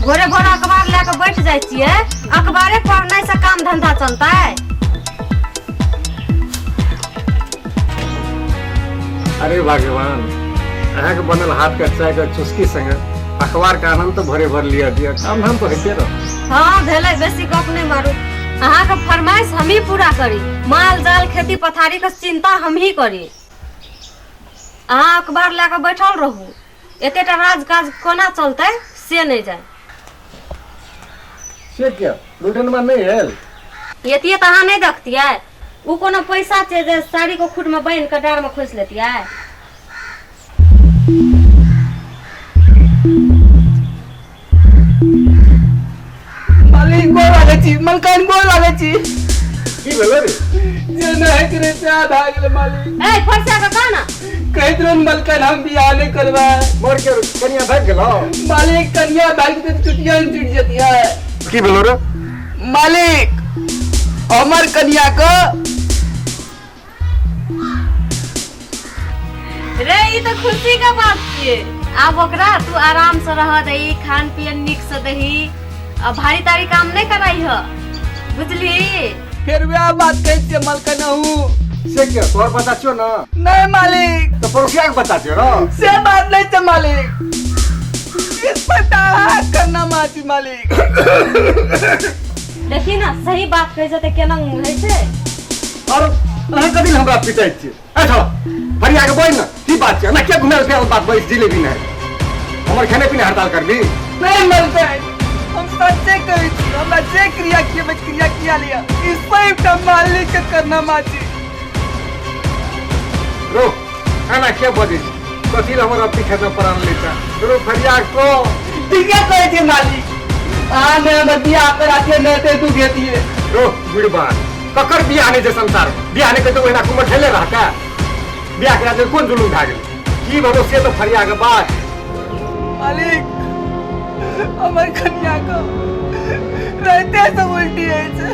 भोरे भोरे अखबार लए कऽ बैठ जाइ छियै, अखबारे पढ़ने से काम धंधा चलतै? अरे भगवान, अहाँके बनल हाथ के चाय के चुस्की संगे अखबार के आनंद तो भरे भर लिया दिया, काम धाम तो होते रहो। हाँ भेलै, बेसी गप नहि मारू। अहाँके फरमाइश हमही पूरा करी, माल जाल खेती पथारी के चिंता हमही करी। अहाँ अखबार लए कऽ बैठल रहू, एतेटा राज काज कोना चलतै से नहि जाय। से किया लुटनमा नहि आयल? एतिये तऽ अहाँ नहि देखतियै? ओ कोनो पैसा छै जे साड़ी के खूट में बान्हि कऽ डाँर में खोसि लेतियै? मालिक गोर लागै छी, मलकान गोर लागै छी। की भेलो रे? जे नहि होइत रहै सएह भए गेलै मालिक। ए फरसा कऽ कह ना। कहैत रहन मलकान हम बियाह नहि करबै। मर के कनिया भागि गेलो? मालिक कनिया भागि जेतै तऽ चुटिया ने टूटि जेतियै। की भेलो रे? मालिक हमर कनिया के रे ई तऽ खुशी के बात छियै। आब ओकरा तू आराम से रह दही, खान पियन नीक से दही, आ भारी तारी काम नहि कराई ह, बुझली? फेर वएह बात कहै छियै मलकन अहूँ। से किया तोहर बच्चा छियौ ने? नहि मालिक। तऽ पड़ोसिया के बच्चा छियौ ने? से बात नहि छै मालिक, इस पता करना माची मालिक। देखी ना, सही बात कहै छै तऽ केना होइ छै। और अहाँ कथी लए हमरा पिटै छियै? ए छोड़ा फरिया के बोल ना, की बात छै? ना के घुमेल फेर बात बैस जिलेबी नहि हमर खाने पीने हड़ताल करबी? नहीं मलकान हम सच्चे कहै छी, हमरा जे क्रिया किए क्रिया किया लिया ई सबटा मालिक के करना माची। रो एना के बजै छी? कथी लए हमर अपनी खेत में प्राण लेता? रो फरिया को। ठीके कहै छी मालिक, अहाँ ने हमर बियाह करातियै नहि ते दुख हेतियै। रो बुढ़बान, ककर बियाह नहि छै संसार में? बियाह नहि करतै ओहिना कुमर ठेले रहतै? बियाह करा देल कोन जुलुम भए गेलै? की भरोसे से तऽ फरिया के बात। मालिक हमर कनिया के राइते से उल्टी होइ छै,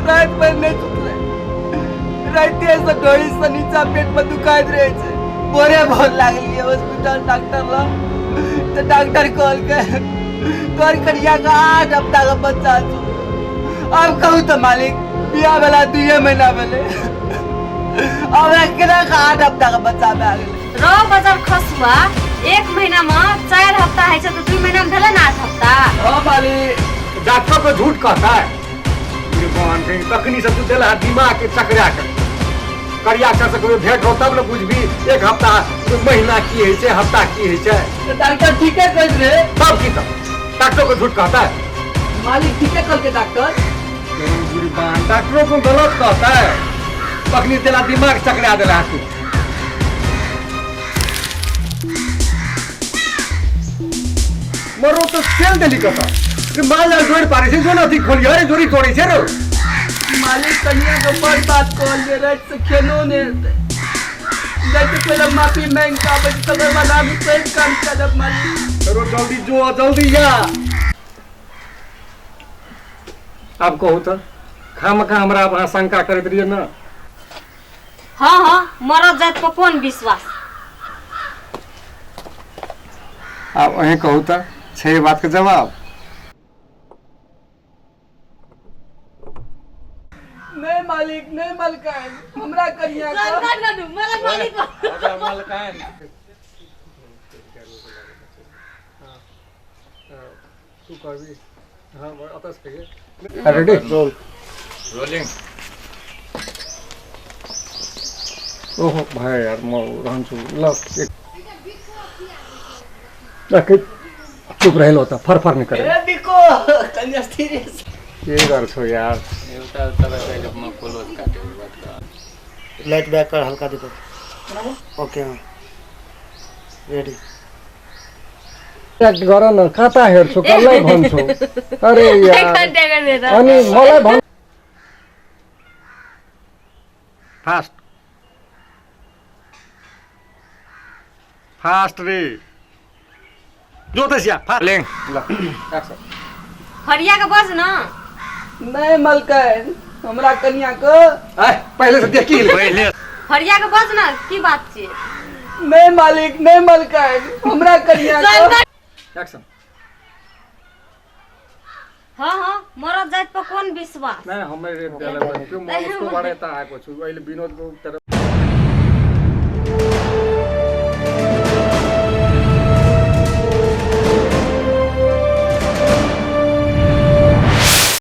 राति भरि नहि सुतलै, राइते से डोरी से नीचा पेट में दुखाइत रहै छै। भोरे भोर लागलियै हॉस्पिटल डॉक्टर लग, तऽ डॉक्टर कहलकै तोहर कनिया के 8 हफ्ता के बच्चा छौ। आब कहू तऽ मालिक, बियाह भेला 2 महीना भेलै, अब केना के 8 हफ्ता के बच्चा भए गेलै? रो बजर खसुआ, 1 महीना में 4 हफ्ता है छै तऽ 2 महीना में भेलै ने 8 हफ्ता। हाँ मालिक। डॉक्टर को झूठ कहता है भगवान कहीं तखनी से तू देला दिमाग के चकरा के करिया से कभी भेंट हो तब ने बुझबी 1 हफ्ता महीना की है छै, हफ्ता की है छै। तो डॉक्टर ठीके कहैत रहे। तब की तब डॉक्टर को झूठ कहता है? मालिक ठीके कहलकै डॉक्टर। बुढ़बान डॉक्टरों को गलत कहता है, तखनी देला दिमाग चकरा देला तू। मरो तो चल देली कत रे, माल जाल जोड़ पारे छै जो न अथी खोली, अरे जोड़ी तोड़े छै रो। मालिक कनिया के बड़ बात कहलियै, राति से खेनो नहि हेतै, जाइ से पहिले माफी मांगि कऽ आबै छी, तकर बाद आगू सही काम करब मालिक। रो जल्दी जो, जल्दी जा। आब कहू तऽ खामखा हमरा अहाँ शंका करैत रहियै ने? हाँ हाँ, मरद जात पर कोन विश्वास। आब अहीं कहू तऽ छै बात के जवाब? नहीं मालिक, नहीं मलकाइन, हमरा कनिया के मलकाइन तू कहबी। हाँ अतः से कहिए। Ready roll rolling. ओहो भाइ यार, म रहन्छु ल। एक चुप रहेलो त फरफर नहीं करे। ए बिको कनिया सीरियस के गर्छौ यार? एउटा तपाईँ पहिले म क्लोज काटेको बात कर। लाइट बैक कर हल्का दीपक। ओके हाँ रेडी। एक्ट गर न, कता हेर्छु कसलाई भन्छु? अरे यार अनि मलाई भन्। फास्ट फास्ट रे जो त सिया फास्ट लिङ ल एक्सन। फरिया के बज ना। नहीं मलकाइन, हमरा कनिया के आय पहिले से देखी ले। पहिले फरिया के बज ना, की बात छियै? नहीं मालिक, नहीं मलकाइन, हमरा कनिया के एक्सन। हाँ हाँ मरद जात पर कौन विश्वास नहीं हमें उसको बड़े ता है कुछ अहिले विनोद को तरफ।